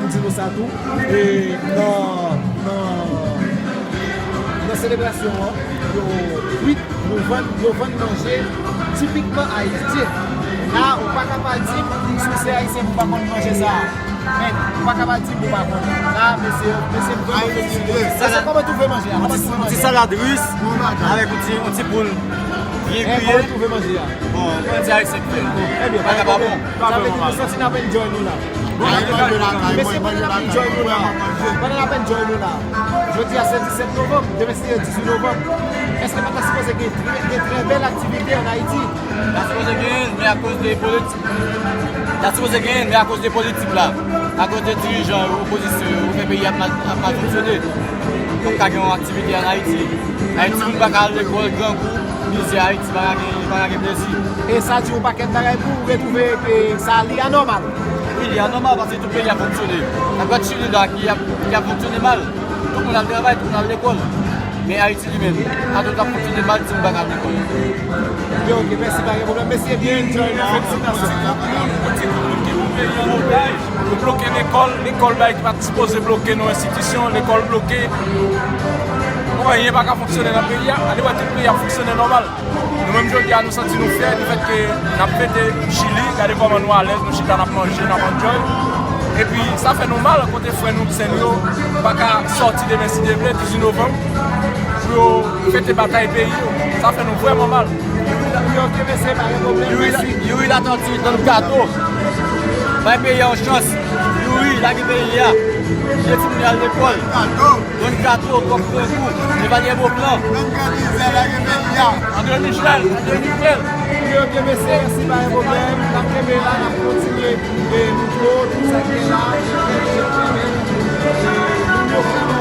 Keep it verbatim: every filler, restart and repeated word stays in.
Di nou sa tou, e nan, nan, nan selebrasyon an, yo kwit, yo vann, yo vann manje tipikman ayisyen. La, ou pa ka pa di m si w se ayisyen pou w pa konn manje sa a. Men, ou pa ka pa di m ou pa konn. La, mesye, mesye, m vrèman felisite. Mesye, kòman w twouve manje a? Kòman w twouve manje a? Yon ti salad ris avèk yon ti, yon ti poul byen griye. Kòman w twouve manje a? Bon, kòman di ayisyen ki fè l? Trè byen, pa gen pwoblèm. Sa vle di nou santi n ap enjoy nou la. Bon, mesye, pandan n ap enjoy nou la, pandan n ap enjoy nou la, jodi a se disèt novanm, demen se dizuit novanm. Èske pa ta sipoze gen trè, gen trè bèl aktivite ann Ayiti? Ta sipoze genyen l, men akoz de politik, ta sipoze genyen l, men akoz de politik la, akoz de dirijan yo, opozisyon yo, yo fè peyi a ap mal, ap mal fonksyone. Donk, pa ka gen yon aktivite ann Ayiti. Ayiti, moun pa ka al lekòl, grangou, mizè, Ayiti pa ka gen, pa ka gen plezi. E sa di yon pakèt bagay pou ou retwouve ke sa li anòmal. Wi, li anòmal paske tout peyi ap fonksyone. N ap gad Chili la ki ap, ki ap fonksyone mal. Tout moun al travay, tout moun al lekòl. Men Ayiti li menm, atò l ap fonksyone mal, timoun pa ka al lekòl. Byen, ok, mèsi, pa gen pwoblèm. Mesye, byen enjoy nou, felisitasyon. Yo bloke lekòl, lekòl bay ki pa t sipoze bloke nan enstitisyon, lekòl bloke. Bon, anyen pa ka fonksyone nan peyi a, ale wè tout peyi ap fonksyone nòmal. Nou menm jodi a nou santi nou fyè difèt ke n ap fete Chili, gade kòman nou alèz, nou chita n ap manje, n ap enjoy. Epi sa fè nou mal kote frè nou ki sè nou yo pa ka sòti demen si Dye vle, dizuit novanm, pou yo fete batay peyi yo. Sa fè nou vrèman mal. Wi, ok, mesye, pa gen pwoblèm, mèsi. Youri Latortue, Don Kato. Bay peyi a yon chans. Youri, lage peyi a. Kite timoun yo al lekòl. Don Kato, Kòk Grangou, Levalye Boplan. André Michel, André Michel. Wi, ok, mesye, mèsi, pa gen pwoblèm. N ap kenbe la, n ap kontinye, e, montre w tout sa ki gen la. Moun yo vrèman